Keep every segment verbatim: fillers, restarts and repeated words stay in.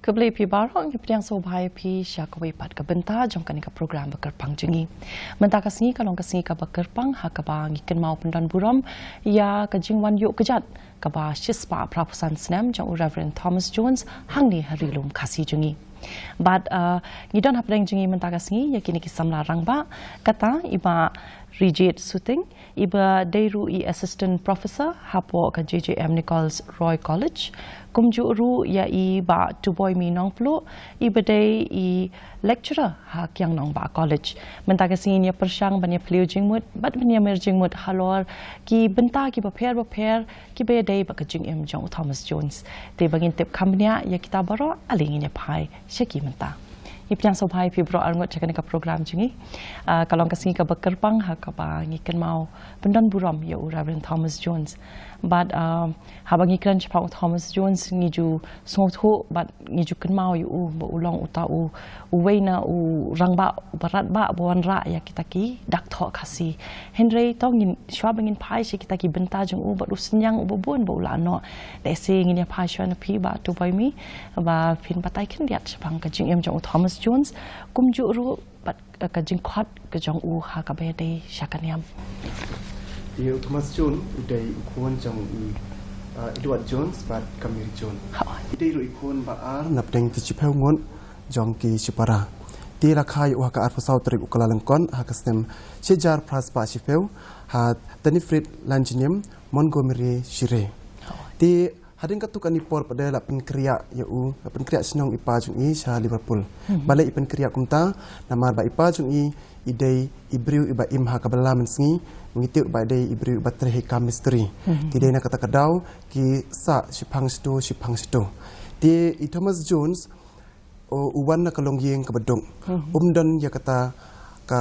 Khublei phi baroh, ngi pdiang sngewbha ïa phi sha kawei pat ka bynta jong kane ka program ba kyrpang jong ngi. Mynta ka sngi ka long ka sngi kaba kyrpang ha kaba ngi kynmaw pyndon burom ïa ka jingwan ïuh kjat kaba shispah phra phew san snem jong u Reverend Thomas Jones hangne ha Ri Lum Khasi jong ngi. Bad uh, ngi don hapdeng jong ngi mynta ka sngi ïa kine ki samla rangbah, kata i Bah Rijit Suting, i ba dei ruh i Assistant Professor hapoh ka J J M Nichols Roy College, kumjuh ruh ïa i Bah Tuboimi Nongpluh, i ba dei i Lecturer ha Kiang Nangbah College. Mynta ka sngi ngin ïa pyrshang ban ïa phylliew jingmut bad ban ïa mer jingmut halor ki bynta kiba pher bapher kiba ïadei bad ka jingim jong u Thomas Jones. Te ba ngin tip kham bniah ïa kita baroh, ale ngin ïa phai sha ki mynta. Ngi pdiang sngewbha ïa phi baroh arngut sha kane ka program jong ngi. Ah, ka long ka sngi kaba kyrpang ha kaba ngi kynmaw pyndon burom ïa u Reverend Thomas Jones. Bad ah, haba ngi kren shaphang u Thomas Jones, ngi ju sngewthuh bad ngi ju kynmaw ïa u ba u long uta u, uwei na u rangbah uba radbah ba wanrah ïa kita ki dak thoh Khasi. Hynrei to ngin, shuwa ba ngin phai sha kita ki bynta jong u bad u synñiang uba bun ba u la noh, lehse ngin ïa phai shuwa na phi Bah Tuboimi ba phin batai khyndiat shaphang ka jingim jong u Thomas Jones, kumjuh ruh bad ka jingkhot ka jong u ha kaba ïadei sha ka niam. Ïa u Thomas Jones u dei u khun jong i, uh, Edward Jones bad ka Mary Jones. Ha. I dei ruh i khun ba ar na pdeng ki shiphew ngut jong ki shipara. Te la kha ïa u ha ka arphew saw tarik u Kyllalyngkot ha ka snem shihajar phra spah shiphew ha Thynifrit Llandginiym, Montgomeryshire. Te hadien katto katne por pat de la pynkhreh ïa u, la pynkhreh shnong i pa jong i sha Liverpool. Mhm. Balei i pynkhreh kumta? Namar ba i pa jong i i dei i briew iba im ha kaba la mynsngi, ngi tip ba i dei i briew iba trei ha i kam mistri. Mhm. Te dei na kata ka daw ki sah shiphang shatu, shiphang shatu. Te i Thomas Jones u, u wan na ka longïing kaba duk. Mhm. Um don ïa kata ka,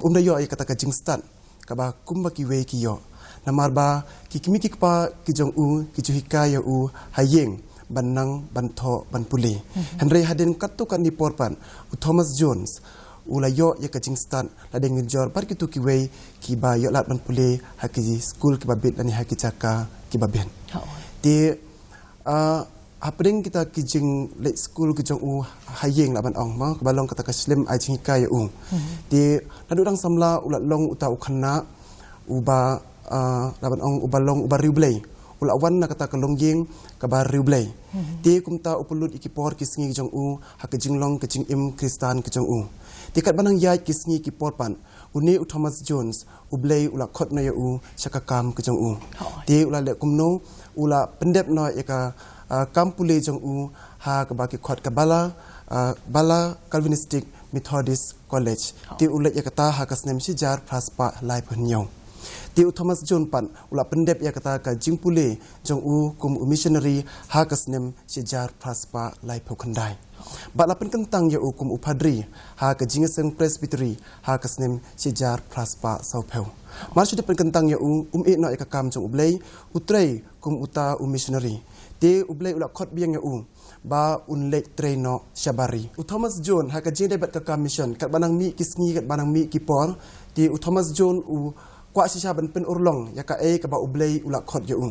um da ïoh ïa kata ka jingstad kaba kumba kiwei ki ïoh. Namar ba ki kmie ki kpa ki jong u ki ju hikai ïa u ha ïing ban nang ban thoh ban pule. Mhm. Hynrei hadien katto katne por pat u Thomas Jones u la ïoh ïa ka jingstad lada ngin jor bad kito kiwei kiba ïoh lad ban pule ha ki skul kiba bit lane ha ki jaka kiba bit. Oh. Te Ah, hapdeng kita ki jingleit skul ki jong u ha ïing lah ban ong mo, kaba long kata ka slem ai jinghikai ïa u. Mhm. Te naduh dang samla u la long uta u khynnah uba, ah, lah ban ong uba long uba riewblei. U la wan na kata ka longïing kaba riewblei. Mhm. Te kumta u pynlut ïa ki por ki sngi ki jong u ha ka jinglong ka jingim Khristan ki jong u. Te katba nang ïaid ki sngi ki por pat, une u Thomas Jones, U Blei u la khot noh ïa u sha ka kam ka jong u. Oh. Te u la leh kumno, u la pyndep noh ïa ka, ah, kam pule jong u ha kaba ki khot ka Bala, ah, Bala Calvinistic Methodist College. Oh. Te u leit ïa kata ha ka snem shihajar phra spah laiphew hynñiew. Te u Thomas Jones pat u la pyndep ïa kata ka jingpule jong u kum u missionary ha ka snem shihajar phra spah laiphew khyndai. Bad la pynkyntang ïa u kum u padri ha ka Jingïaseng Presbytery ha ka snem shihajar phra spah sawphew. Mar shu dep pynkyntang ïa u, um ïeh noh ïa ka kam jong U Blei, u trei kum uta u missionary. Te U Blei u la khot biang ïa u ba un leit trei noh sha Bari. U Thomas Jones ha ka jingdei bad ka kam mission, katba nang mih ki sngi, katba nang mih ki por, te u Thomas Jones u kwah shisha ban pynurlong ïa kaei kaba U Blei u la khot ïa u.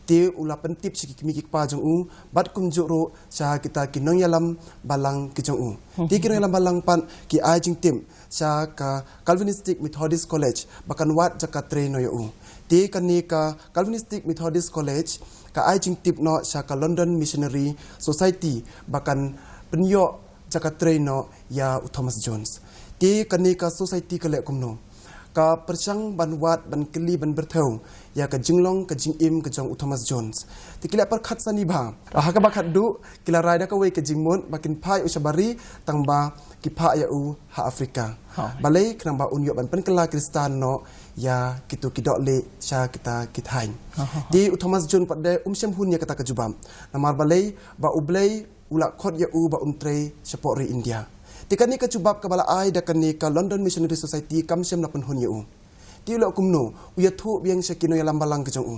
Te u la pyntip sha ki kmie ki kpa jong u, bad kumjuh ruh sha kita ki nongïalam balang ki jong u. Te ki nongïalam balang pat ki ai jingtip sha ka Calvinistic Methodist College ba kan wad jaka trei noh ïa u. Te kane ka Calvinistic Methodist College ka ai jingtip noh sha ka London Missionary Society ba kan pynïoh jaka trei noh ïa u Thomas Jones. Te kane ka society ka leh kumno? Ka pyrshang ban wad, ban kylli, ban pyrthew ïa ka jinglong ka jingim ka jong u Thomas Jones. Te ki leh pyrkhat sani bha. Ha kaba khatduh ki la rai da kawei ka jingmut ba kin phah ïa u sha Bari, tang ba ki phah ïa u ha Africa. Ha. Balei? Khnang ba un ïoh ban pynkylla Khristan noh ïa kito ki dohlieh sha kita ki thaiñ. Ha, ha, ha. Te u Thomas Jones pat de um shym hun ïa kata ka jubab. Namar balei? Ba U Blei u la khot ïa u ba un trei shapoh ri India. Te kane ka jubab kaba la ai da kane ka London Missionary Society kam shym la pynhun ïa u. Te u leh kumno? U ïathuh biang sha ki nongïalam balang ki jong u.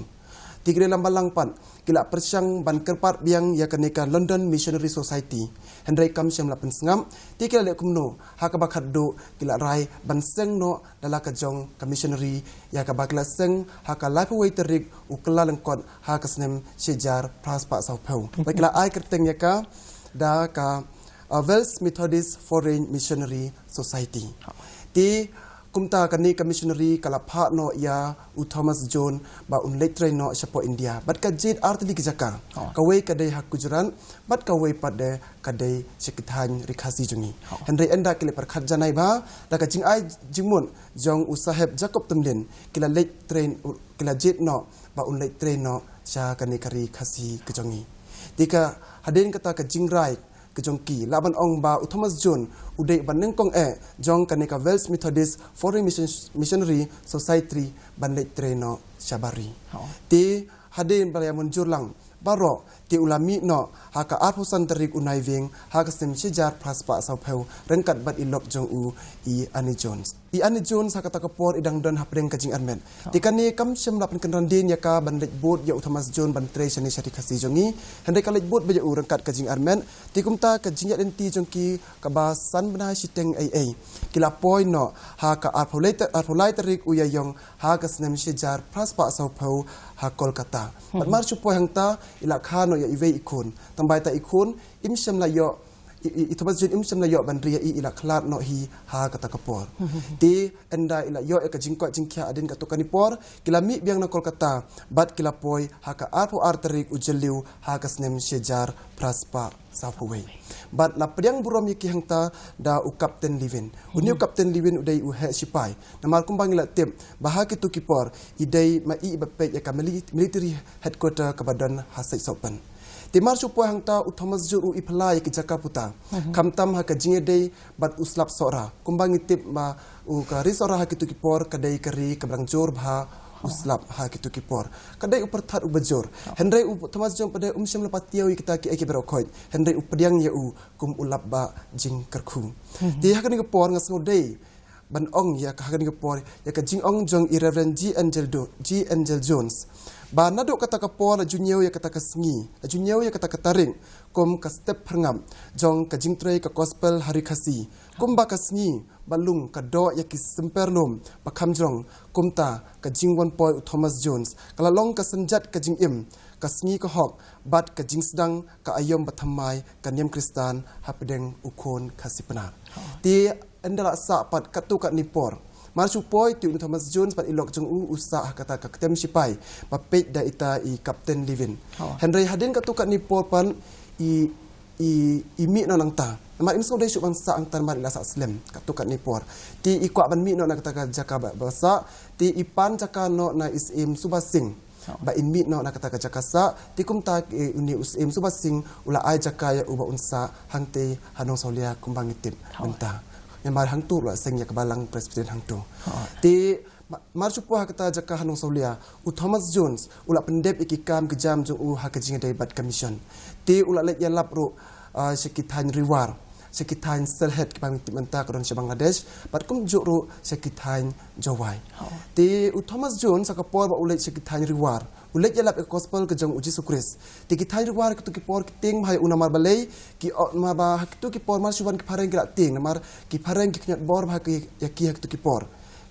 Te ki nongïalam balang pat ki la pyrshang ban kyrpad biang ïa kane ka London Missionary Society. Hynrei kam shym la pynsngap. Te ki la leh kumno? Ha kaba khatduh ki la rai ban seng noh da la ka jong ka missionary, ïa kaba ki la seng ha ka laiphew wei tarik u Kyllalyngkot ha ka snem shihajar phra spah sawphew. Bad ki la ai kyrteng ïa ka da ka, uh, Welsh Methodist Foreign Missionary Society. Te kumta kane ka missionary ka la phah noh ïa u Thomas Jones ba un leit trei noh shapoh India. Bad ka jied artylli ki jaka. Oh. Kawei ka dei ha Gujarat, bad kawei pat de ka dei sha ki thaiñ ri Khasi jong ngi. Oh. Hynrei ynda ki la pyrkhat janai bha, da ka jingai jingmut jong u Saheb Jacob Tomlin, ki la leit trei, ki la jied noh ba un leit trei noh sha kane ka ri Khasi ka jong ngi. Te ka hadien kata ka jingrai ka jong ki, lah ban ong ba u Thomas Jones u dei ba nyngkong eh jong kane ka Welsh Methodist Foreign Mission, Missionary Society ban leit trei noh shabar ri. Oh. Te hadien ba la ïa mynjur lang baroh, te u la mih noh ha ka arphew san tarik u Naiwieng ha ka snem shihajar phra spah sawphew ryngkat bad i lok jong u, i Annie Jones. I Annie Jones ha kata ka por i dang don hapdeng ka jingarmet. Te kane kam shym la pynkynran dien ïa ka ban leit bud ïa u Thomas Jones ban trei shane sha ri Khasi jong ngi. Hynrei ka leit bud beit ïa u ryngkat ka jingarmet. Te kumta ka jingïaid lynti jong ki kaba san bnai shiteng ei ei, ki la poi noh ha ka arphew lai ta-, arphew lai tarik u Ïaïong ha ka snem shihajar phra spah sawphew ha Kolkata. Bad mar shu poi hangta i la kha noh ïa iwei i khun. Tangba ita i khun im shym la ïoh, i, i, i Thomas Jones im shym la ïoh ban ri ïa i, i la khlad noh hi ha kata ka por. Te ynda i la ïoh ïa ka jingkoit jingkhiah hadien katto katne por, ki la mih biang na Kolkata bad ki la poi ha ka arphew ar tarik u Jylliew ha ka snem shihajar phra spah sawphew wei. Bad la pdiang burom ïa ki hangta da u Captain Lewin. Une u Captain Lewin u dei u heh shipai. Namar kumba ngi la tip ba ha kito ki por i dei ma i ba peit ïa ka mili-, military headquarter kaba don ha Saitsohpen. Te mar shu poi hangta u Thomas Jones u i phylla ïa ki jaka puta. Khamtam ha ka jingïadei bad u slap Sohra. Kumba ngi tip ba u ka ri Sohra ha kito ki por ka dei ka ri kaba dang jur bha u slap ha kito ki por. Ka dei u pyrthat uba jur. Hynrei u Thomas Jones pat de um shym la patiaw ïa kita kiei kiei baroh khoit. Hynrei u pdiang ïa u kum u lap ba jingkyrkhu. Te ha kane ka por nga sngewdei ban ong ïa ka ha kane ka por, ïa ka jingong jong i Reverend G. Angel Do-, G. Angel Jones. Ba naduh kata ka por la ju ñiew ïa kata ka sngi, la ju ñiew ïa kata ka tarik kum ka step phyrngap jong ka jingtrei ka gospel ha ri Khasi. Kumba ka sngi ba lung ka doh ïa ki symper lum ba kham jrong, kumta ka jingwan poi u Thomas Jones ka la long ka synjat ka jingim, ka sngi ka hok bad ka jingsdang ka aïom ba thymmai ka niam Khristan hapdeng u khun Khasi Pnar. Te ynda la sah pat katto katne por, mar shu poi te u Thomas Jones bad i lok jong u u sah ha kata ka ktem shipai ba peit da ita i Captain Lewin. Hynrei hadien katto katne por pat i, i, i mih noh nangta. Namar im sngewdei shuh ban sah hangta namar i la sah slem katto katne por. Te i kwah ban mih noh na kata ka jaka ba, ba sah. Te i pan jaka noh na i Syiem Suba Singh ba in mih noh na kata ka jaka sah. Te kumta, eh, une u Syiem Suba Singh u la ai jaka ïa u ba un sah hangtei ha Nongsawlia kumba ngi tip mynta. Namar hangto u la seng ïa ka balang Presbyterian hangto. Te ma-, mar shu poi ha kata jaka ha Nongsawlia, u Thomas Jones u la pyndep ïa ki kam ki jam jong u ha ka jingïadei bad ka mission. Te u la leit ïalap ruh, ah, sha ki thaiñ Rewar, sha ki thaiñ Sylhet kiba ngi tip mynta ka don sha Bangladesh, bad kumjuh ruh sha ki thaiñ Jowai. Te u Thomas Jones ha ka por ba u leit sha ki thaiñ Rewar, u leit ïalap ïa ka gospel ka jong u Jisu Khrist. Te ki thaiñ Rewar ha kito ki por ki tieng bha ïa u namar balei, ki o-, namar ba ha kito ki por mar shu wan ki phareng ki la tieng, namar ki phareng ki khñiot bor bha ki, ïa ki ha kito ki por.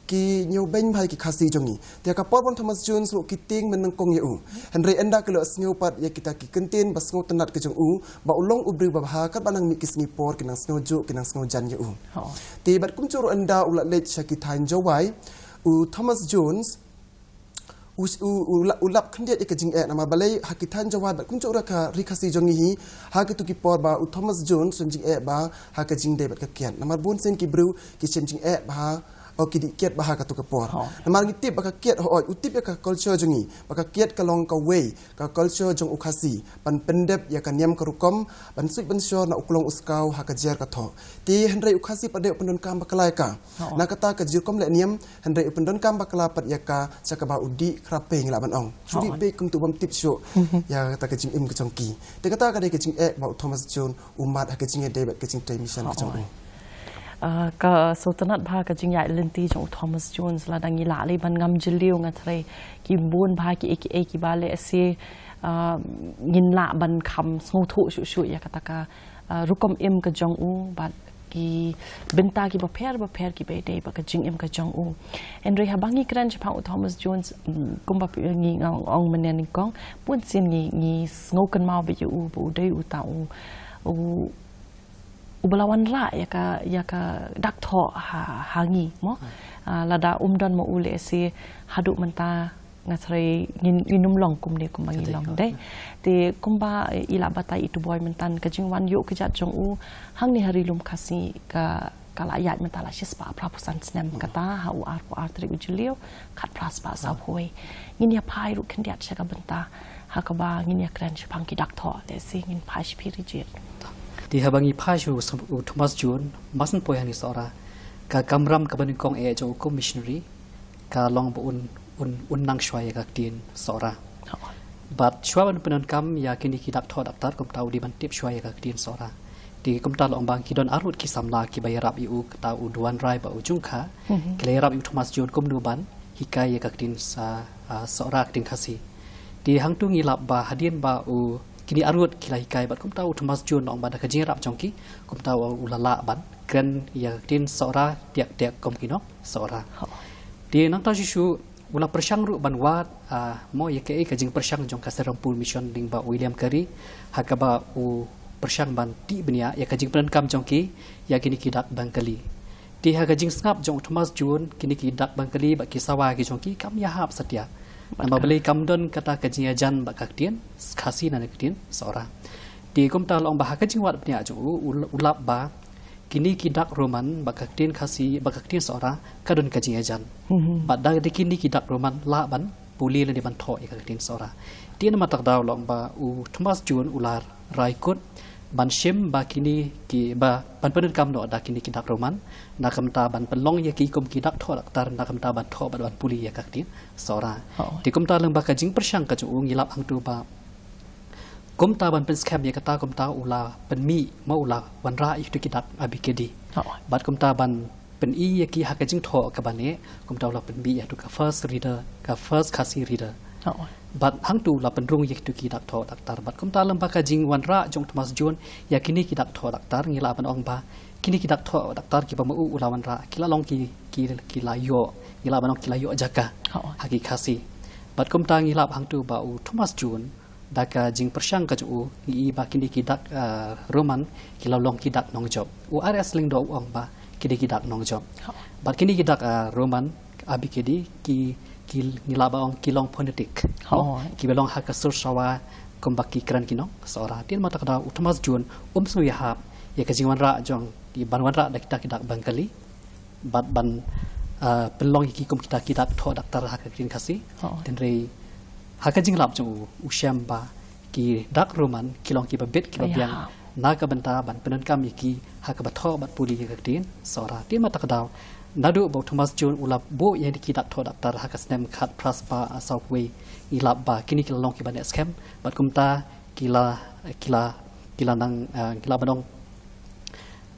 Ki ñiewbeiñ bha ïa ki Khasi jong ngi. Te ha ka por ban Thomas Jones ruh ki tieng mynnyngkong ïa u. Hynrei ynda ki la sngew pat ïa kita ki kyntien ba sngewtynnad ki jong u, ba u long u briew ba bha, katba nang mih ki sngi por ki nang sngewjuh ki nang sngewjan ïa u. Te bad kumjuh ruh ynda u la leit sha ki thaiñ Jowai, u Thomas Jones u, u, u la-, u lap khyndiat ïa ka jingeh namar balei ha ki thaiñ Jowai bad kumjuh ruh ka ri Khasi jong ngi hi, ha kito ki por ba u Thomas Jones u shem jingeh bha ha ka jingïadei bad ka kiad. Namar bun sien ki briew ki shem jingeh bha, o ki dih kiad bha ha kato ka por. Namar ngi tip ba ka kiad, hooid, u tip ïa ka culture jong ngi, ba ka kiad ka long kawei ka culture jong u Khasi ban pyndep ïa ka niam ka rukom, ban suit ban shor na u klong u skaw ha ka jer ka thoh. Te hynrei u Khasi pat de u pyndonkam bakla ïa ka. Na kata ka jingrukom leh niam, hynrei u pyndonkam bakla pat ïa ka sha kaba u dih khrape ngi lah ban ong. Shu dih beit kumta u bym tip shuh ïa kata ka jingim ka jong ki. Te kata ka dei ka jingeh ba u Thomas Jones u mad ha ka jingïadei bad ka jingtrei mission ka jong u. Ah, ka sngewtynnad bha ka jingïaid lynti jong u Thomas Jones, lada ngi lah lei ban ngam jylliew nga tharai ki bun bha kiei kiei kiba lehse, ah, ngin lah ban kham sngewthuh shuh shuh ïa kata ka, ah, rukom im ka jong u bad ki bynta kiba pher ba pher kiba ïadei bad ka jingim ka jong u. Hynrei haba ngi kren shaphang u Thomas Jones, mm, kumba phi, ngi nga ong mynne nyngkong, bun sien ngi, ngi sngewkynmaw beit ïa u ba u dei uta u, u uba la wanrah ïa ka, ïa ka dak thoh ha, ha ngi mo. Ah, lada um don ma u lehse haduh mynta nga sngew ngin, ngin ym long kumne kumba ngi long dei. Te kumba i la batai i Tuboi mynta ka jingwan ïuh kjat jong u hangne ha Ri Lum Khasi ka, ka la ïaid mynta la shispah phra phew san snem, kata ha u arphew ar tarik u Jylliew khatphra spah sawphew wei. Ngin ïa phai ruh khyndiat sha ka bynta ha kaba ngin ïa kren shaphang ki dak thoh, lehse ngin phai sha phi Rijit. Te haba ngi phai sha u Thomas Jones, mar syn poi hangne Sohra, ka kamram kaba nyngkong eh jong u kum missionary ka long ba un, un, un nang shuwa ïa ka ktien Sohra. Bad shuwa ban pyndonkam ïa kine ki dak thoh daktar, kumta u dei ban tip shuwa ïa ka ktien Sohra. Te kumta la ong ba ki don arngut ki samla kiba ïarap ïa u, kata u Duan Rai bad u Jungkha, ki la ïarap ïa u Thomas Jones kumno ban hikai ïa ka ktien sa, ah, Sohra, ktien Khasi. Te hangto ngi lap ba hadien ba u kine arngut ki la hikai bad kumta u Thomas Jones la ong ba da ka jingïarap jong ki, kumta u, u la lah ban kren ïa ka ktien Sohra tiak tiak kum ki nong Sohra. Te nangta shuh shuh u la pyrshang ruh ban wad, ah, mo ïa kaei ka jingpyrshang jong ka Serampore Mission lyngba u William Carey, ha kaba u pyrshang ban tih bniah ïa ka jingpyndonkam jong ki ïa kine ki dak Bengali. Te ha ka jingsngap jong u Thomas Jones, kine ki dak Bengali bad ki sawa ki jong ki kam ïahap satia. Namar balei, kam don kata ka jingïajan bad ka ktien Khasi ne ka ktien Sohra. Te kumta la ong ba ha ka jingwad bniah jong u, u, u lap ba kine ki dak Roman bad ka ktien Khasi bad ka ktien Sohra ka don ka jingïajan. Bad da, da kine ki dak Roman lah ban pule lane ban thoh ïa ka ktien Sohra. Te namar kata ka daw la ong ba u Thomas Jones u la rai kut ban shim ba kine ki, ba ban pyndonkam noh da kine ki dak Roman, na ka bynta ban pynlong ïa ki kum ki dak thoh daktar, na ka bynta ban thoh bad ban pule ïa ka ktien Sohra. Te kumta lyngba ka jingpyrshang ka jong u ngi lap hangto ba kumta ban pynskhem ïa kata, kumta u la pynmih, mo u la wanrah ïa kito ki dak A B K D. Bad kumta ban pyni ïa ki ha ka jingthoh kaba neh, kumta u la pynmih ïa kito ka first reader, ka first Khasi reader. Bad hangto u la pynrung ïa kito ki dak thoh daktar. Bad kumta lyngba ka jingwanrah jong Thomas Jones ïa kine ki dak thoh daktar, ngi lah ban ong ba kine ki dak thoh daktar kiba ma u u la wanrah ki la long ki, ki, ki la ïoh, ngi lah ban ong ki la ïoh jaka ha ki Khasi. Bad kumta ngi lap hangto ba u Thomas Jones, da ka jingpyrshang ka jong u, ngi i ba kine ki dak, ah, Roman ki la long ki dak nongjop. U R S Lyngdoh u ong ba kine ki dak nongjop. Bad kine ki dak, ah, Roman A B K D ki, ki ngi lah ban ong ki long phonetic. Kiba long ha ka sur sawa kumba ki kren ki nong Sohra. Te namar kata ka daw u Thomas Jones um sngew ïahap ïa ka jingwanrah jong, ki ban wanrah da kita ki dak Bengali. Bad ban, ah, pynlong ïa ki kum kita ki dak thoh daktar ha ka ktien Khasi. Hynrei ha ka jinglap jong u, u shem ba ki dak Roman ki long kiba bit kiba biang na ka bynta ban pyndonkam ïa ki ha kaba thoh bad pule ïa ka ktien Sohra. Te namar kata ka daw naduh ba u Thomas Jones u la buh ïa ki dak thoh daktar ha ka snem khatphra spah sawphew wei, ngi lap ba kine ki la long kiba neh skhem bad kumta ki la, ki la, ki la nang, ah, ngi lah ban ong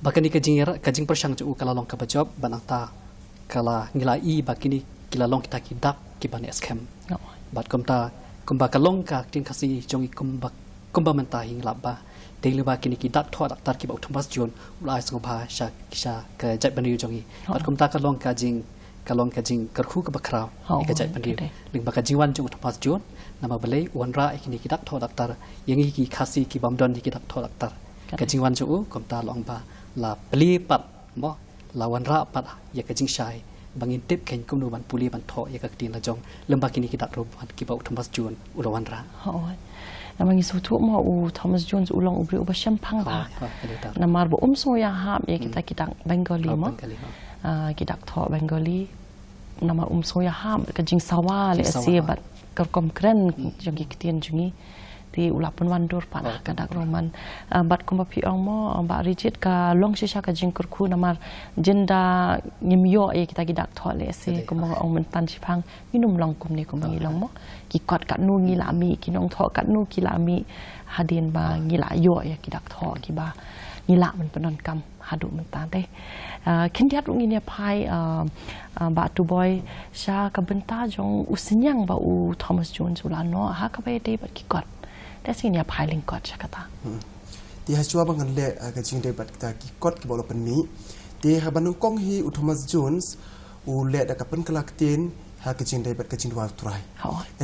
ba kane ka jing, ka jingpyrshang jong u ka la long kaba jop, bad nangta ka la, ngi la i ba kine ki la long kita ki dak kiba neh skhem. Bad kumta, kumba ka long ka ktien Khasi jong ngi kumba, kumba mynta hi ngi lap ba dei lyngba kine ki dak thoh daktar kiba u Thomas Jones u la ai sngewbha sha, sha ka jaitbynriew jong ngi. Bad kumta ka long ka jing, ka long ka jingkyrkhu kaba khraw ïa ka jaitbynriew. Lyngba ka jingwan jong u Thomas Jones, namar balei, u wanrah ïa kine ki dak thoh daktar ïa ngi ki Khasi kibym don ïa ki dak thoh daktar. Ka jingwan jong u kumta la ong ba la plie pat, mo, la wanrah pat ïa ka jingshai ba ngin tip keiñ kumno ban pule ban thoh ïa ka ktien la jong lyngba kine ki dak Roman kiba u Thomas Jones u la wanrah. Namar ngi sngewthuh mo u Thomas Jones u long u briew uba shemphang bha. Namar ba um sngew ïahap ïa kita ki dak Bengali mo. Ah, ki dak thoh Bengali. Namar um sngew ïahap ka jingsawa lehse bad ka rukom kren jong ki ktien jong ngi. Te u la pynwandur pat ha ka dak Roman. Ah, bad kumba phi ong mo, ah, Bah Rijit, ka long shisha ka jingkyrkhu namar ynda ngim ïoh ïa kita ki dak thoh lehse kumba ong mynta shipang ngin ym long kumne kumba ngi long mo. Ki kot katno ngi la mih, ki nongthoh katno ki la mih hadien ba ngi la ïoh ïa ki dak thoh kiba ngi lah ban pyndonkam haduh mynta te. Ah, khyndiat ruh ngin ïa phai, ah, ah, Bah Tuboi, sha ka bynta jong u synñiang ba u Thomas Jones u la noh ha kaba ïadei bad ki kot. Te ngin ïa phai lyngkot sha kata. Te ha shuwa ba ngan leh, ah, ka jingïadei bad kita ki kot kiba u la pynmih. Te haba nyngkong hi u Thomas Jones u leh da ka pynkylla ktien ha ka jingïadei bad ka jingduwai u Trai.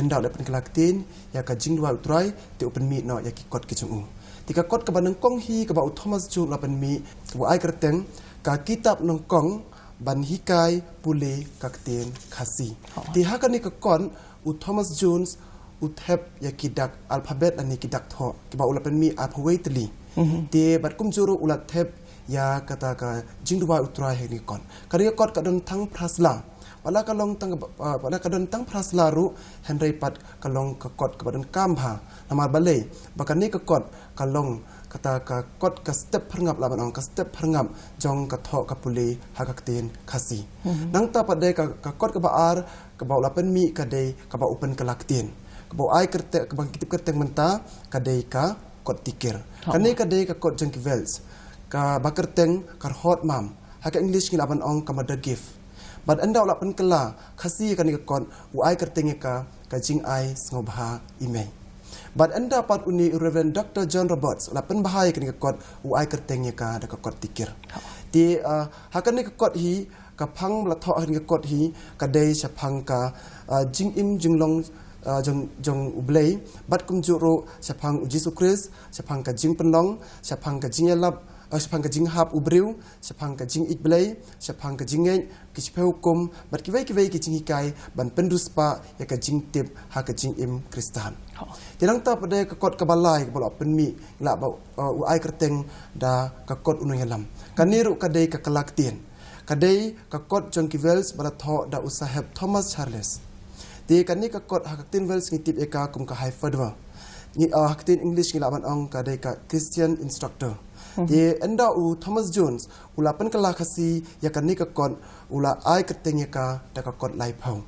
Ynda u leh pynkylla ktien ïa ka jingduwai u Trai, te u pynmih noh ïa ki kot ki jong u. Te ka kot kaba nyngkong hi kaba u Thomas Jones u la pynmih, kaba u ai kyrteng ka kitab nyngkong ban hikai pule ka ktien Khasi. Te ha kane ka kot u Thomas Jones u thep ïa ki dak alphabet lane ki dak thoh kiba u la pynmih arphew wei tylli. Te bad kumjuh ruh u la thep ïa kata ka jingduwai u Trai ha kane ka kot. Kane ka kot ka don tang phra sla. Wat la ka long tang, ah, wat la ka don tang phra sla ruh, hynrei pat ka long ka kot kaba donkam bha. Namar balei, ba kane ka kot ka long kata ka kot ka step phyrngap, lah ban ong ka step phyrngap jong ka thoh ka pule ha ka ktien Khasi. Nangta pat dei ka, ka kot kaba ar kaba u la pynmih ka dei kaba u pynkylla ktien, kaba u ai kyrteng, kaba ngi tip kyrteng mynta ka dei ka kot Tikir. Kane ka dei ka kot jong ki vowels, kaba kyrteng ka rhot mam. Ha ka English ngi lah ban ong ka mother gift. Bad ynda u la pynkylla Khasi ïa kane ka kot, u ai kyrteng ïa ka ka jingai sngewbha i mei. Bad ynda pat une u Reverend Doctor John Roberts u la pynbha ïa kane ka kot, u ai kyrteng ïa ka da ka kot Tikir. Te, ah, ha kane ka kot hi, ka phang ba la thoh ha kane ka kot hi ka dei shaphang ka, ah, jingim jinglong, ah, jong, jong U Blei, bad kumjuh ruh shaphang U Jisu Khrist, shaphang ka jingpynlong, shaphang ka jingïalap, ah, shaphang ka jinghap u briew, shaphang ka jingïeit Blei, shaphang ka jingngeit, ki shiphew hukum, bad kiwei kiwei ki jinghikai ban pynriewspah ïa ka jingtip ha ka jingim Khristan. Te nangta pat dei ka kot kaba lai kaba la pynmih, lah ba, uh, u ai kyrteng da ka kot U Nongïalam. Kane ruh ka dei ka kylla ktien. Ka dei ka kot jong ki vowels ba la thoh da u Saheb Thomas Charles. Te kane ka kot ha ka ktien vowels ngi tip ïa ka kum ka High Father. Ngi, uh, ha ka ktien English ngi lah ban ong ka dei ka Christian Instructor. Te ynda u Thomas Jones u la pynkylla Khasi ïa kane ka kot, u la ai kyrteng ïa ka da ka kot Laiphew.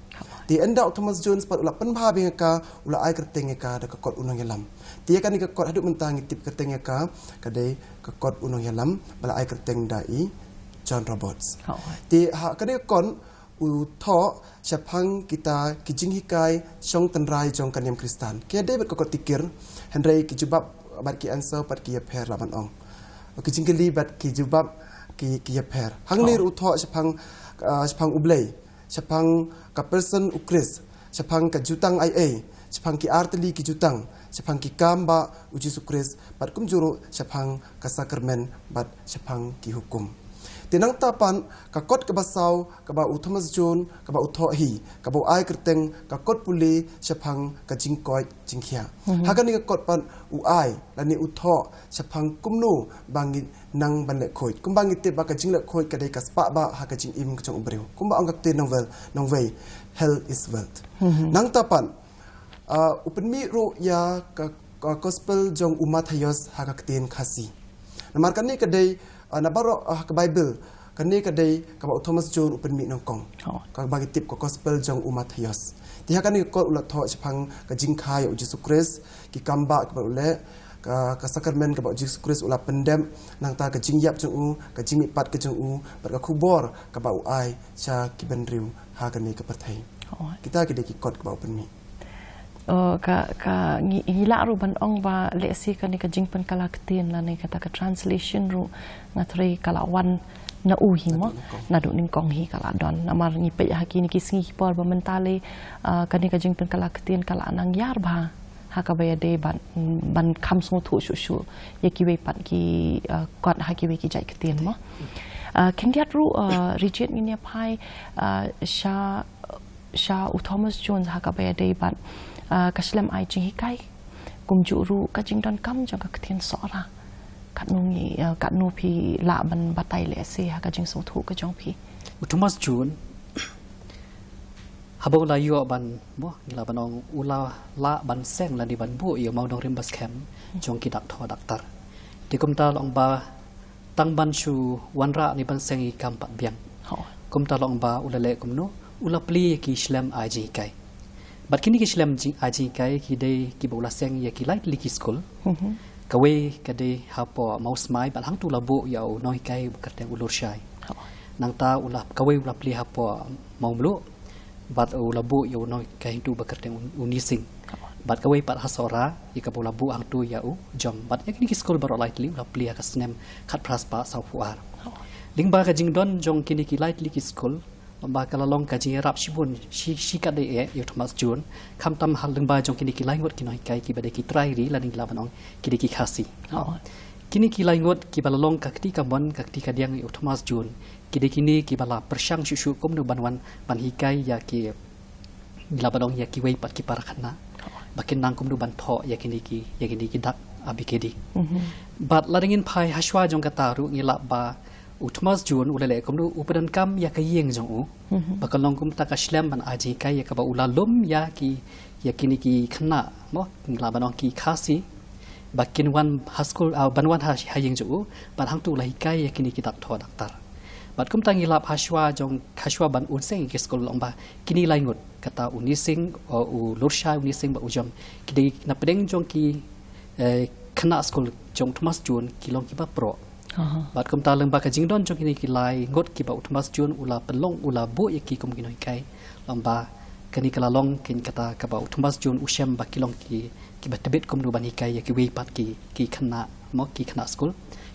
Te ynda u Thomas Jones pat u la pynbha biang ïa ka, u la ai kyrteng ïa ka da ka kot U Nongïalam. Te ïa kane ka kot haduh mynta ngi tip kyrteng ïa ka, ka dei ka kot U Nongïalam ba la ai kyrteng da i John Roberts. Te ha kane ka kot u thoh shaphang kita ki jinghikai shong tynrai jong ka niam Khristan. Ki ïadei bad ka kot Tikir, hynrei ki jubab bad ki answer pat ki ïapher, lah ban ong. Ki jingkylli bad ki jubab ki, ki ïapher. Hangne ruh u thoh shaphang, ah, shaphang U Blei, shaphang ka person U Khrist, shaphang ka jutang ai ei, shaphang ki artylli ki jutang, shaphang ki kam ba U Jisu Khrist, bad kumjuh ruh shaphang ka sakramen bad shaphang ki hukum. Te nangta pat ka kot kaba saw kaba u Thomas Jones kaba u thoh hi, kaba u ai kyrteng ka kot pule shaphang ka jingkoit jingkhiah. Ha kane ka kot pat u ai lane u thoh shaphang kumno ba ngi nang ban leh khuid. Kumba ngi tip ba ka jingleh khuid ka dei ka spah ba ha ka jingim ka jong u briew. Kumba ong ka ktien nongwei, nongwei, hell is wealth. Nangta pat, ah, u pynmih ruh ïa ka, ka gospel jong u Mathaios ha ka ktien Khasi. Namar kane ka dei, ah, na baroh, ah, ka Bible, kane ka dei kaba u Thomas Jones u pynmih nyngkong. Kaba ngi tip ka gospel jong u Mathaios. Te ha kane ka kot u la thoh shaphang ka jingkha ïa u Jisu Khrist, ki kam ba kiba u leh, ka, ka sakramen kaba u Jisu Khrist u la pyndep, nangta ka jingïap jong u, ka jingmihpat ka jong u, bad ka khubor kaba u ai sha ki bynriew ha kane ka pyrthei. Kita ki dei ki kot kaba u pynmih. Uh, ka, ka ngi, ngi lah ruh ban ong ba lehse kane ka jingpynkylla ktien lane kata ka translation ruh nga thrang ka la wan na u hi mo, naduh nyngkong hi ka la don. Namar ngi peit ha kine ki sngi ki por ba mynta lei, uh, kane ka jingpynkylla ktien ka la nang ïar bha ha kaba ïadei ban, ban kham sngewthuh shuh shuh ïa kiwei pat ki, uh, kot ha kiwei ki jait ktien mo. Uh, khyndiat ruh, uh, Rijit, ngin ïa phai, uh, sha sha u Thomas Jones ha kaba ïadei bad, ah, ka shlem ai jinghikai, kumjuh ruh ka jingdonkam jong ka ktien Sohra. Katno ngi, ah, katno phi lah ban batai lehse ha ka jingsngewthuh ka jong phi? U Thomas Jones, haba u la ïoh ban, mo, ngi lah ban ong u la lah ban seng lane ban buh ïa u mawnongrim ba skhem jong ki dak thoh dak tar. Te kumta long ba tang ban shu wanrah ne ban seng ïa ki kam pat biang. Kumta long ba u la leh kumno, u la plie ïa ki shlem ai jinghikai. Bad kine ki shlem jing, ai jinghikai ki dei kiba u la seng ïa ki lai tylli ki skul. Kawei ka dei hapoh Mawsmai bad hangtu u la buh ïa u nonghikai ba kyrteng u Lurshai. Nangta u la, kawei u la plie hapoh Mawmluh. Bad u la buh ïa u nonghikai hangtu ba kyrteng u, u Nising. Bad kawei pat ha Sohra, ïa kaba u la buh hangtu ïa u Jom. Bad ïa kine ki skul baroh lai tylli u la plie ha ka snem khatphra spah sawphew ar. Lyngba ka jingdon jong kine ki lai tylli ki skul, Ba ka la long ka jingïarap shibun shi, shi katdei eh ïa u Thomas Jones, khamtam ha lyngba jong kine ki lai ngut ki nonghikai kiba dei ki trai ri lane ngi lah ban ong ki dei ki Khasi. Oh. Kine ki lai ngut kiba la long ka kti kamon ka kti kadiang ïa u Thomas Jones, ki dei kine kiba la pyrshang shuh shuh kumno ban wan ban hikai ïa ki, ngi lah ban ong ïa kiwei pat ki para khynnah ba kin nang kumno ban thoh ïa kine ki, ïa kine ki dak A B K D. Mhm. Bad lada ngin phai hashwa jong kata ruh ngi lap ba u Thomas Jones u la leh kumno, u pyndonkam ïa ka ïing jong u. Mhm. Ba ka long kumta ka shlem ban ai jinghikai ïa kaba u la lum ïa ki, ïa kine ki khynnah, mo, ngi lah ban ong ki Khasi, ba kin wan ha skul, ah, ban wan ha, ha ïing jong u, bad hangto u la hikai ïa kine ki dak thoh dak tar. Bad kumta ngi lap hashwa jong, hashwa ban un seng ïa ki skul, long ba kine lai ngut, kata u Nising, u, u Lurshai, u Nising bad u Jom, ki dei na pdeng jong ki, eh, khynnah skul jong u Thomas Jones ki long kiba proh. Aha. Bad kumta lyngba ka jingdon jong kine ki lai ngut kiba u Thomas Jones u la pynlong, u la buh ïa ki kum ki nonghikai, long ba kane ka la long kane kata kaba u Thomas Jones u shem ba ki long ki, kiba tbit kumno ban hikai ïa kiwei pat ki, ki khynnah, mo, ki khynnah skul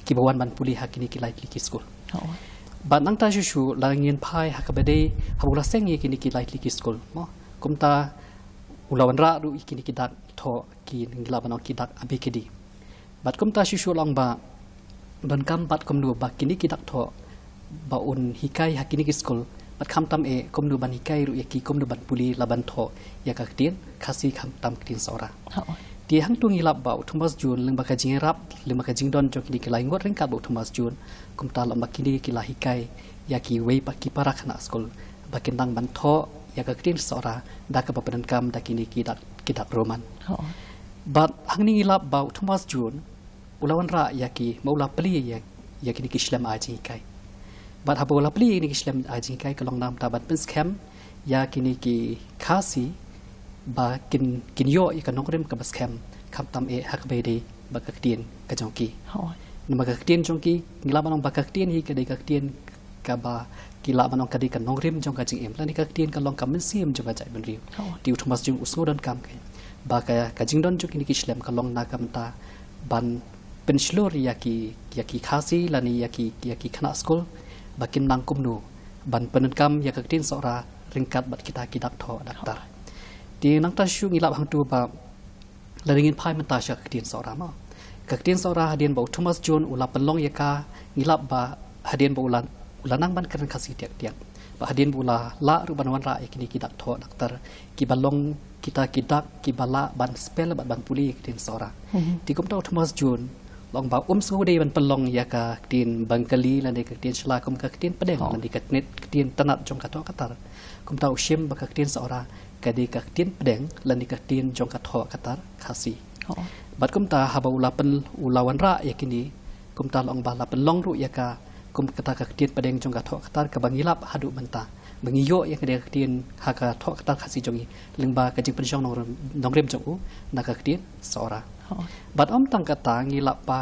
kiba wan ban pule ha kine ki lai tylli ki skul. Oh. Bad nangta shuh shuh lada ngin phai ha kaba dei haba u la seng ïa kine ki lai tylli ki skul, mo, kumta u la wanrah ruh ïa kine ki dak thoh, ki, ngi lah ban ong ki dak A B K D. Bad kumta shuh shuh long ba donkam bad kumno ba kine ki dak thoh ba un hikai ha kine ki skul, bad khamtam eh kumno ban hikai ruh ïa ki kumno ban pule la ban thoh ïa ka ktien Khasi khamtam ktien Sohra. Oh. Te hangto ngi lap ba u Thomas Jones lyngba ka jingïarap, lyngba ka jingdon jong kine ki lai ngut ryngkat bad u Thomas Jones, kumta long ba kine ki la hikai ïa kiwei pat ki para khynnah skul ba kin nang ban thoh ïa ka ktien Sohra da kaba pyndonkam da kine ki dak, ki dak Roman. Oh. Bad hangne ngi lap ba u Thomas Jones u la wanrah ïa ki, mo, u la plie ïa, ïa kine ki shlem ai jinghikai. Bad haba u la plie ïa kine ki shlem ai jinghikai ka long namar ban pynskhem ïa kine ki Khasi ba kin, kin ïoh ïa ka nongrim kaba skhem khamtam eh ha kaba ïadei bad ka ktien ka jong ki. Hooid. Namar ka ktien jong ki, ngi lah ban ong ba ka ktien hi ka dei ka ktien kaba ki lah ban ong ka dei ka nongrim jong ka jingim, lane ka ktien ka long ka mynsiem jong ka jaitbynriew. Hooid. Te u Thomas Jones u sngewdonkam ka, ba ka, ka jingdon jong kine ki shlem ka long na ka bynta ban pynshlur ïa ki, ïa ki Khasi lane ïa ki, ïa ki khynnah skul ba kin nang kumno ban pyndonkam ïa ka ktien Sohra ryngkat bad kita ki dak thoh dak tar. Te nangta shuh ngi lap hangto ba lada ngin phai mynta sha ka ktien Sohra, mo. Ka ktien Sohra hadien ba u Thomas Jones u la pynlong ïa ka, ngi lap ba hadien ba u la, u la nang ban kren Khasi tiak tiak, ba hadien ba u la lah ruh ban wanrah ïa kine ki dak thoh dak tar kiba long kita ki dak kiba lah ban spell bad ban pule ïa ka ktien Sohra. Mhm. Te kumta u Thomas Jones long ba um sngewdei ban pynlong ïa ka ktien Bengali lane ka ktien Shella kum ka ktien pdeng, oh, lane ka ktien, ktien tynnad jong ka thoh ka tar. Kumta u shim ba ka ktien Sohra ka dei ka ktien pdeng lane ka ktien jong ka thoh ka tar Khasi. Oh. Bad kumta haba u la pyn, u la wanrah ïa kine, kumta long ba la pynlong ruh ïa ka kum kata ka ktien pdeng jong ka thoh ka tar kaba ngi lap haduh mynta ba ngi ïoh ïa ka dei ka ktien ha ka thoh ka tar Khasi jong ngi lyngba ka jingpynshong nongrim, nongrim jong u na ka ktien Sohra. Oh. Bad ym tang kata, ngi lap ba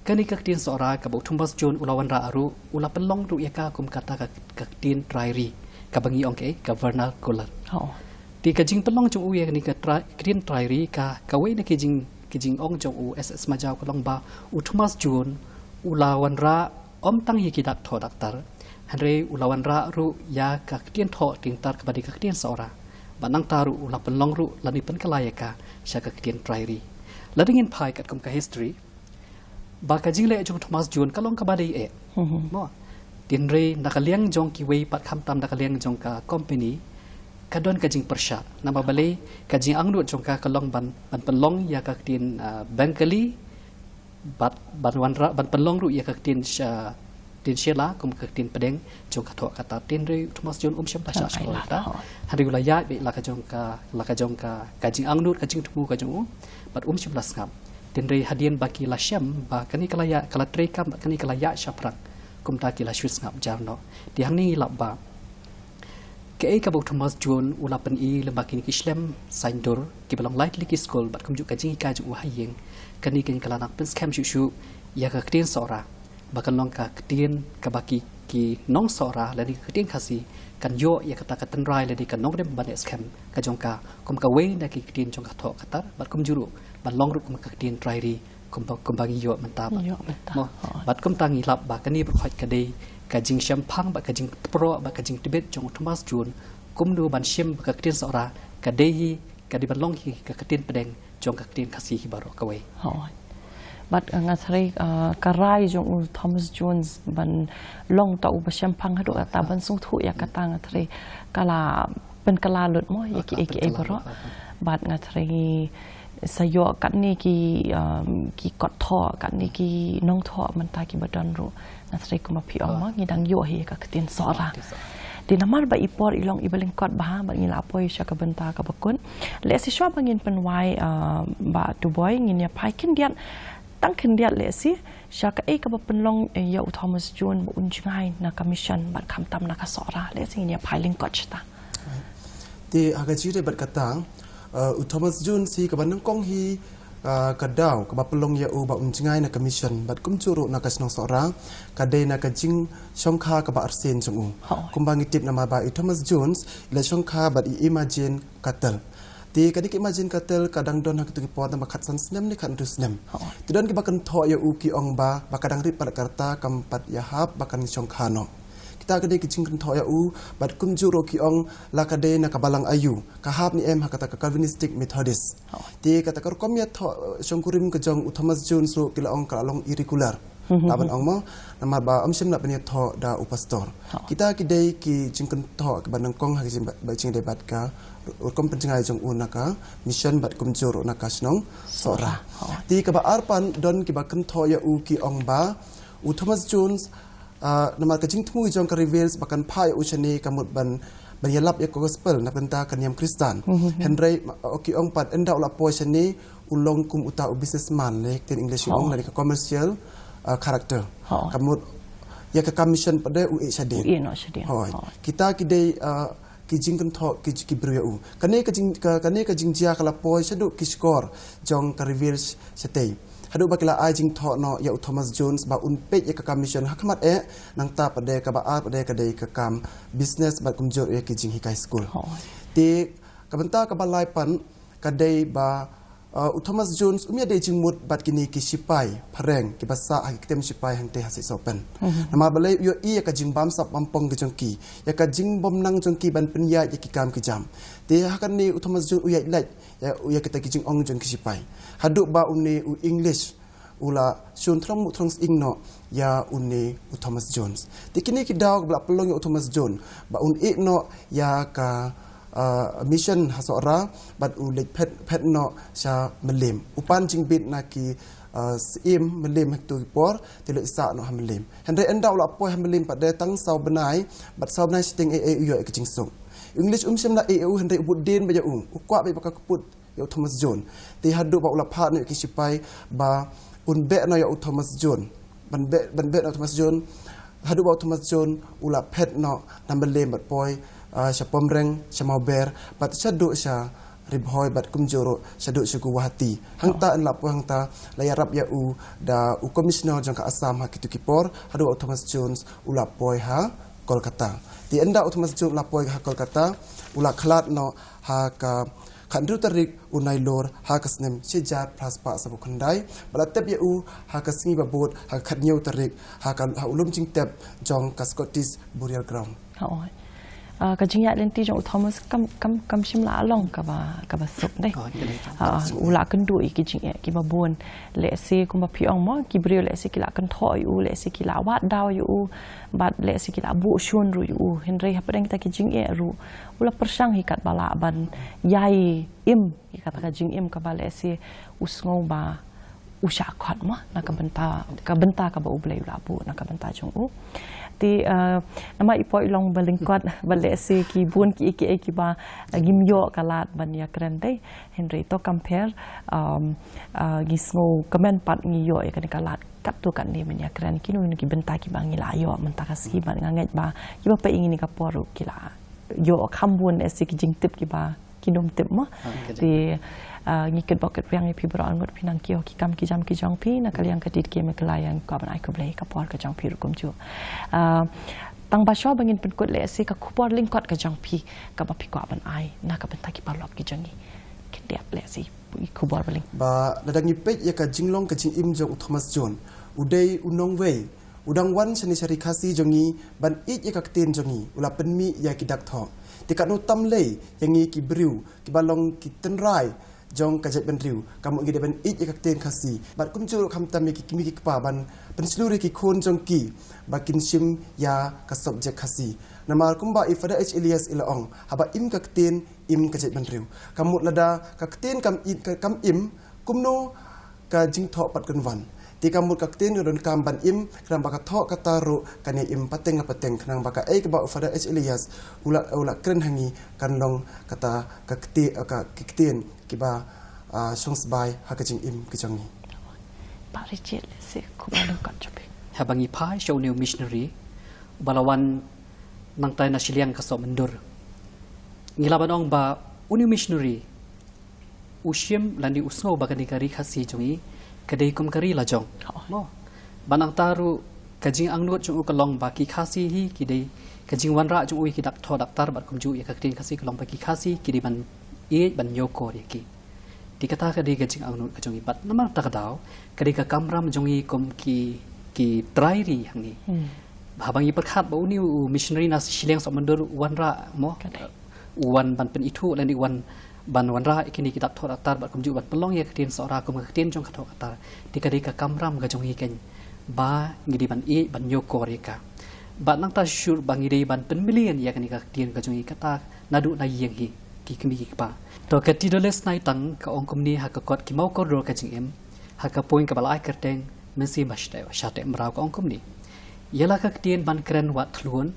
kane ka ktien Sohra kaba u Thomas Jones u la wanrah ruh, u la pynlong ruh ïa ka kum kata ka, ka ktien trai ri, kaba ngi ong ka, ka vernacular. Oh. Te ka jingpynlong jong u ïa kane ka trai, ktien trai ri ka, kawei na ki jing, ki jingong jong u S S Majaw ka long ba u Thomas Jones u la wanrah ym tang ïa ki dak thoh dak tar, hynrei u la wanrah ruh ïa ka ktien thoh ktien tar kaba dei ka ktien Sohra. Bad nangta ruh u la pynlong ruh lane pynkylla ïa ka sha ka ktien trai ri. Lada ngin phai katkum ka history, ba ka jingleh jong Thomas Jones ka long kaba dei eh. Mhm. Mo. Hynrei na ka liang jong kiwei pat khamtam na ka liang jong ka company, ka don ka jingpyrshah. Namar balei, ka jingangnud jong ka ka long ban, ban pynlong ïa ka ktien, ah, Bengali, bad ban wanrah, ban pynlong ruh ïa ka ktien Sha, ktien Shella kum ka ktien pdeng jong ka thoh ka tar. Hynrei u Thomas Jones um shym la shah shuh ïa kata. Hynrei u la ïaid beit la ka jong ka, la ka jong ka, ka jingangnud, ka jingthmu ka jong u, bad um shym la sngap. Hynrei hadien ba ki la shem ba kane ka la ïaid, ka la treikam bad kane ka la ïaid shaphrang, kumta ki la shu sngap jar noh. Te hangne ngi lap ba kaei kaba u Thomas Jones u la pyni lyngba kine ki shlem saiñdur kiba long lai tylli ki skul bad kumjuh ka jinghikai jong u ha ïing, kane kane ka la nang pynskhem shuh shuh ïa ka ktien Sohra ba kan long ka ktien kaba ki, ki nong Sohra lane ka ktien Khasi kan ïoh ïa kata ka tynrai lane ka nongrim ban ïa skhem ka jong ka kum kawei na ki ktien jong ka thoh ka tar bad kumjuh ruh ban long ruh kum ka ktien trai ri kumba, kumba ngi ïoh mynta bad. Ïoh mynta. Mo, hooid. Bad kumta ngi lap ba kane baroh ka dei ka jingshemphang bad ka jingtprok bad ka jingtbit jong u Thomas Jones kumno ban shim ba ka ktien Sohra ka dei hi, ka dei ban long hi ka ktien pdeng jong ka ktien Khasi hi baroh kawei. Hooid. Bad, uh, nga threi, uh, ka rai jong u Thomas Jones ban long ta u ba shemphang haduh kata ban sngewthuh ïa kata nga threi ka la pynkylla lut mo ïa ki ei ki ei baroh. Bad nga threi sa ïoh katne ki, um, ki kot thoh, katne ki nongthoh mynta ki ba don ruh. Nga threi kumba phi ong mo ngi dang ïoh hi ka ktien Sohra. Te namar ba i por i long i ba lyngkot bha bad ngi la poi sha ka bynta ka ba kut. Lehse shuwa ba ngin pynwai, uh, Bah Tuboi, ngin ïa phai khyndiat, tang khyndiat lehse sha kaei kaba pynlong, eh, ïa u Thomas Jones ba un jngai na ka mission bad khamtam na ka Sohra. Lehse ngin ïa phai lyngkot shata. Te ha ka jingïadei bad kata, uh, u Thomas Jones hi kaba nyngkong hi, uh, ka daw kaba pynlong ïa u ba un jngai na ka mission bad kumjuh ruh na ka shnong Sohra ka dei na ka jingshongkha kaba arsien jong u. Kumba ngi tip namar ba i Thomas Jones i la shongkha bad i Imogen Cartel. Te kane ka Imogen Cartel ka dang don ha kitu ki por tang ba khatsan snem ne khathynriew snem. Te don kiba kynthoh ïa u ki ong ba, ba ka dang rit palat ka rta kam pat ïahap ba kan shongkha noh. Kita ka dei ki jingkynthoh ïa u bad kumjuh ruh ki ong la ka dei na ka balang aïu, ka hap ne em ha kata ka Calvinistic Methodist. Te kata ka rukom ïathoh, eh, shongkurim ka jong u Thomas Jones ruh ki la ong ka la long irregular. Lah ban ong mo, namar ba um shym la pynïathoh da u pastor. Kita ki dei ki jingkynthoh kiba nyngkong ha ki jing ba, ba jingdei bad ka rukom pynjngai jong u na ka mission bad kumjuh ruh na ka shnong Sohra. Te kaba ar pat don kiba kynthoh ïa u ki ong ba u Thomas Jones, ah, namar ka jingthmu jong ka Revels ba kan phah ïa u shane ka mut ban, ban ïalap ïa ka gospel na bynta ka niam Khristan. Hynrei, ma, oh, ki ong pat ynda u la poi shane u long kum uta u businessman, lane ktien English ki ong lane ka commercial, ah, character. Ka mut ïa ka commission pat de u ïeh shadien. Hooid. Kita ki dei, ah, ki jingkynthoh ki, ki briew ïa u. Kane ka jing, ka, kane ka jingjia ka la poi shaduh ki shkor jong ka Revels shatei. Haduh ba ki la ai jingthoh noh ïa u Thomas Jones ba un peit ïa ka commission ha khmat eh, nangta pat de kaba ar pat de ka dei ka kam business bad kumjuh ïa ki jinghikai skul. Te ka bynta kaba lai pat ka dei ba, uh, u Thomas Jones um ïadei jingmut bad kine ki shipai phareng kiba sah ha ki kem shipai hangtei ha Sihsohpen. Namar balei u ïohi ïa ka jingbamsap bampong ki jong ki, ïa ka jingbymnang jong ki ban pynïaid ïa ki kam ki jam. Te ha kane u Thomas Jones u ïaid lait ïa, ïa kita ki jingong jong ki shipai. Haduh ba une u English u la shun throng mut throng sying noh ïa une u Thomas Jones. Te kine ki daw ba la pynlong ïa u Thomas Jones ba un ïeh noh ïa ka, ah, mission ha Sohra bad u leit phet, phet noh sha Mylliem. U pan jingbit na ki, ah, syiem Mylliem ha kitu ki por, te leit sah noh ha Mylliem. Hynrei ynda u la poi ha Mylliem pat de tang saw bnai, bad saw bnai shiteng ei ei u ïoh ïa ka jingsuk. U English um shym la ïeh ïa u hynrei u bud dien beit ïa u, u kwah beit ba ka kput ïa u Thomas Jones. Te haduh ba u la phah noh ïa ki shipai ba un beh noh ïa u Thomas Jones. Ban beh, ban beh noh u Thomas Jones. Haduh ba u Thomas Jones u la phet noh na Mylliem bad poi, ah, sha Pomreng, sha Mawber, bad shaduh sha Ri Bhoi bad kumjuh ruh shaduh sha Guwahati. Hangta ynda la poi hangta la ïarap ïa u da u commissioner jong ka Assam ha kitu ki por, haduh ba u Thomas Jones u la poi ha Kolkata. Te ynda u Thomas Jones u la poi ha Kolkata, u la khlad noh ha ka khathynriew tarik u Nailur ha ka snem shi hajar phra spah saphew khyndai, ba la tep ïa u ha ka sngi ba bud ha ka khathynñiew tarik ha ka, ha u lum jingtep jong ka Scottish Burial Ground. Hooid. Ah, ka jingïaid lynti jong u Thomas kam, kam, kam shym la long kaba, kaba suk dei. Ah, u la kynduh ïa ki jingeh kiba bun. Lehse kumba phi ong mo, ki briew lehse ki la kynthoh ïa u, lehse ki la wad daw ïa u, bad lehse ki la buh shun ruh ïa u. Hynrei hapdeng kita ki jingeh ruh u la pyrshang hi katba lah ban ïai im ïa kata ka jingim kaba lehse u sngew ba u shah khot mo na ka bynta, ka bynta kaba U Blei u la buh na ka bynta jong u. Te, eh, namar i poi i long ba lyngkot bad lehse ki bun kiei kiei kiba, eh, ngim ïoh ka lad ban ïakren dei. Hynrei to compare, um, eh, ngi sngew kmen pat ngi ïoh ïa kane ka lad katto katne ban ïakren, kino kino ki bynta kiba ngi la ïoh mynta ka sngi bad nga ngeit ba kiba peit ïa kane ka por ruh ki la ïoh kham bun lehse ki jingtip kiba kim tip mo. Te, ah, ngi kyrpad kyrpad ïa phi baroh arngut phin nang kiew ki kam ki jam ki jong phi na ka liang ka dei ki me ka la ïa kwah ban ai khublei ka por ka jong phi ruh kumjuh. Ah, tang ba shuwa ba ngin pynkut lehse ka khubor lyngkot ka jong phi kaba phi kwah ban ai na ka bynta ki paralok ki jong ngi. Khyndiat lehse ki khubor ba lyngkot. Ba lada ngi peit ïa ka jinglong ka jingim jong u Thomas Jones, u dei u nongwei U dang wan shane sha ri Khasi jong ngi ban ïeit ïa ka ktien jong ngi, u la pynmih ïa ki dak thoh. Te katno tam lei ïa ngi ki briew kiba long ki tynrai jong ka jaitbynriew, ka mut ngi dei ban ïeit ïa ka ktien Khasi. Bad kumjuh ruh khamtam ïa ki kmie ki kpa ban pynshlur ïa ki khun jong ki ba kin shim ïa ka subject Khasi. Namar kumba i Father H Elias i la ong, haba im ka ktien, im ka jaitbynriew. Ka mut lada ka ktien kam i-, ka-, kam im, kumno ka jingthoh pat kan wan. Te ka mut ka ktien ka donkam ban im, khnang ba ka thoh kata ruh kan ïa im pateng pateng, khnang ba kaei kaba u Father H Elias u la, u la kren ha ngi kan long kata ka kti-, ka ki ktien kiba, ah, shong sbai ha ka jingim ka jong ngi. Bah Richard, lehse khublei lyngkot jong phi. Haba ngi phai sha une u missionary uba la wan nangta na shiliang ka Sohmyndur, ngi lah ban ong ba une u missionary u shim lane u sngew ba kane ka ri Khasi jong ngi ka dei kum ka ri la jong. Oh. Mo. Ba nangta ruh ka jingangnud jong u ka long ba ki Khasi hi ki dei, ka jingwanrah jong u ïa ki dak thoh dak tar bad kumjuh ïa ka ktien Khasi ka long ba ki Khasi ki dei ban ïeit ban ñiewkor ïa ki. Te kata ka dei ka jingangnud ka jong ngi bad namar kata ka daw ka dei ka kamram jong ngi kum ki, ki trai ri hangne. Hmm. Haba ngi pyrkhat ba une u missionary na shiliang Sohmyndur u wanrah mo. Ka dei. U wan ban pynithuh lane u wan ban wanrah ïa kine ki dak thoh dak tar bad kumjuh ban pynlong ïa ka ktien Sohra kum ka ktien jong ka thoh ka tar. Te ka dei ka kamram ka jong ngi keiñ ba ngi dei ban ïeit ban ñiewkor ïa ka. Bad nangta shuh shuh ba ngi dei ban pynmlien ïa kane ka ktien ka jong ngi kata naduh na ïing hi ki kmie ki kpa. To ka Theodolus Naitang ka ong kumne ha ka kot Ki Mawkordor ka Jingim, ha ka point kaba la ai kyrteng Mynsiem ba Shateh, Shateh Mraw, ka ong kumne: Ïa la ka ktien ban kren wat thlun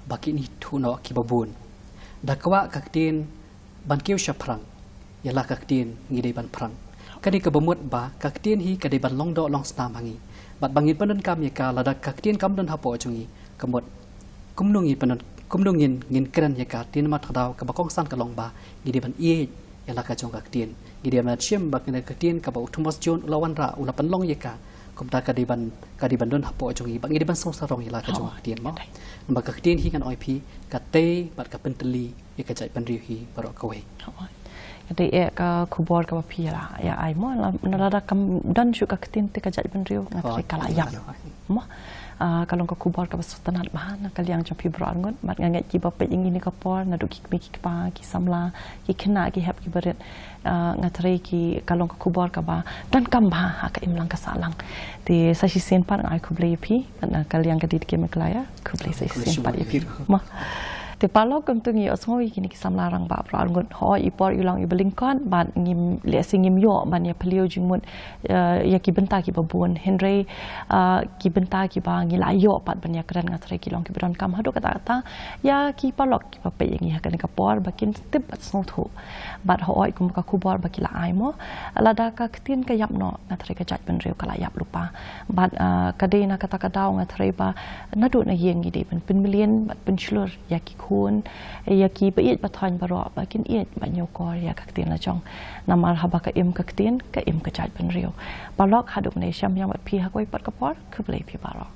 ba kin ithuh noh kiba bun. Da kwah ka ktien ban kiew shaphrang, ïa la ka ktien ngi dei ban phrang. Ka dei kaba mut ba ka ktien hi ka dei ban long doh long snam ha ngi. Bad ba ngin pyndonkam ïa ka, lada ka ktien kam don hapoh jong ngi, ka mut kumno ngin pyndon, kumno ngin, ngin kren ïa ka. Te namar kata ka daw kaba kongsan ka long ba ngi dei ban ïeit ïa la ka jong ka ktien. Ngi dei ban shim ba kane ka ktien kaba u Thomas Jones u la wanrah, u la pynlong ïa ka, kumta ka dei ban, ka dei ban don hapoh jong ngi, ba ngi dei ban sngewsarong ïa la ka jong ka ktien mo. Namar ka ktien hi ngan ong ïa phi ka tei bad ka pyntylli ïa ka jaitbynriew hi baroh kawei. Ka dei eh ka khubor kaba phi la ïa ai mo, la, lada kam don shuh ka ktien te ka jaitbynriew nga tharai ka la ïap mo. Ah, ka long ka khubor kaba sngewtynnat bha na ka liang jong phi baroh arngut, bad nga ngeit kiba peit ïa ngi ha kane ka por, naduh ki kmie ki kpa, ki samla, ki khynnah, ki hep ki barit, ah, nga tharai ki, ka long ka khubor kaba donkam bha ha ka imlang ka sahlang. Te sa shisien pat nga ai khublei ïa phi, bad na ka liang ka D T K Meghalaya, khublei sa shisien pat ïa phi. Mo. Te paralok, kumta ngi ïohsngew ïa kine ki samla rangbah baroh arngut, hooid i por i long iba lyngkot bad ngim, lehse ngim ïoh ban ïa phylliew jingmut, eh, ïa ki bynta kiba bun, hynrei, eh, ki bynta kiba ngi la ïoh pat ban ïa kren nga tharai ki long kiba donkam haduh katta katta ïa ki paralok kiba peit ïa ngi ha kane ka por ba kin tip bad sngewthuh. Bad hooid kum ka khubor ba ki la ai mo, lada ka ktien ka ïap noh nga tharai ka jaitbynriew ka la ïap lypa. Bad, ah, ka dei na kata ka daw nga tharai ba naduh na ïing ngi dei ban pynmlien bad pynshlur ïa ki khun, ïa kiba ïeit ba thoiñ baroh ba kin ïeit bad ñiewkor ïa ka ktien la jong. Namar haba ka im ka ktien, ka im ka jaitbynriew. Paralok, haduh mynne shem ïa bad phi ha kawei pat ka por, khublei phi baroh.